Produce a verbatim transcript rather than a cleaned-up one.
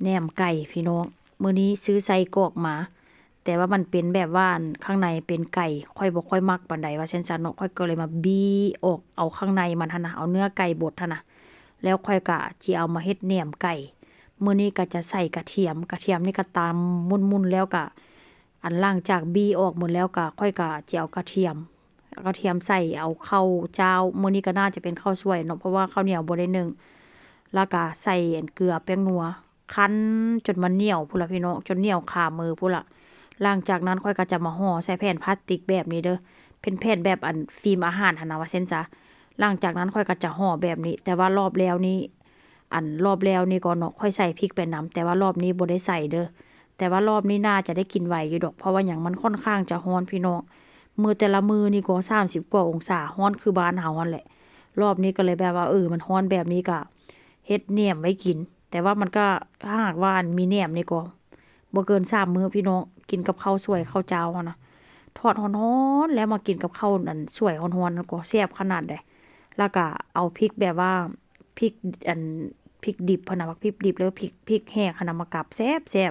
แหนมไก่พี่น้อง มื้อนี้ซื้อไส้กรอกมา แต่ว่ามันเป็นแบบว่าอันข้างในเป็นไก่ ข้อยบ่ค่อยมักปานใดว่าซั่นซะเนาะ ข้อยก็เลยมาบี้ออกเอาข้างในมันหั้นนะ เอาเนื้อไก่บดหั้นนะ แล้วข้อยก็สิเอามาเฮ็ดแหนมไก่ มื้อนี้ก็จะใส่กระเทียม กระเทียมนี่ก็ตำมุ่นๆแล้วก็ อันหลังจากบี้ออกหมดแล้วก็ข้อยก็สิเอากระเทียม กระเทียมใส่ เอาข้าวเจ้า มื้อนี้ก็น่าจะเป็นข้าวสวยเนาะ เพราะว่าข้าวเหนียวบ่ได้นึ่ง แล้วก็ใส่อันเกลือแป้งนัว คั้นจนมันเหนียวพู้นล่ะพี่น้อง จนเหนียวคามือพู้นล่ะ หลังจากนั้นข้อยก็จะมาห่อใส่แผ่นพลาสติกแบบนี้เด้อ เป็นแผ่นแบบอันฟิล์มอาหารหั้นนะว่าซั่นซะ หลังจากนั้นข้อยก็จะห่อแบบนี้ แต่ว่ารอบแล้วนี่ อันรอบแล้วนี่ก็เนาะ ข้อยใส่พริกไปนำ แต่ว่ารอบนี้บ่ได้ใส่เด้อ แต่ว่ารอบนี้น่าจะได้กินไหวอยู่ดอก เพราะว่าหยังมันค่อนข้างจะร้อนพี่น้อง มื้อแต่ละมื้อนี่ก็สามสิบกว่าองศา ร้อนคือบ้านเฮาหั้นแหละ รอบนี้ก็เลยแบบว่า เออ มันร้อนแบบนี้ก็เฮ็ดแหนมไว้กิน แต่ว่ามันก็ ถ้าหากว่าอันมีแหนมนี่ก็ บ่เกินสามมื้อพี่น้อง กินกับข้าวสวยข้าวเจ้าหั้นนะ ทอดร้อนๆแล้วมากินกับข้าวอันสวยร้อนๆนั่นก็แซ่บขนาดใด แล้วก็เอาพริกแบบว่า พริกอัน พริกดิบหั้นนะ พริกดิบแล้วพริก พริกแห้งหั้นนะมากับ แซ่บ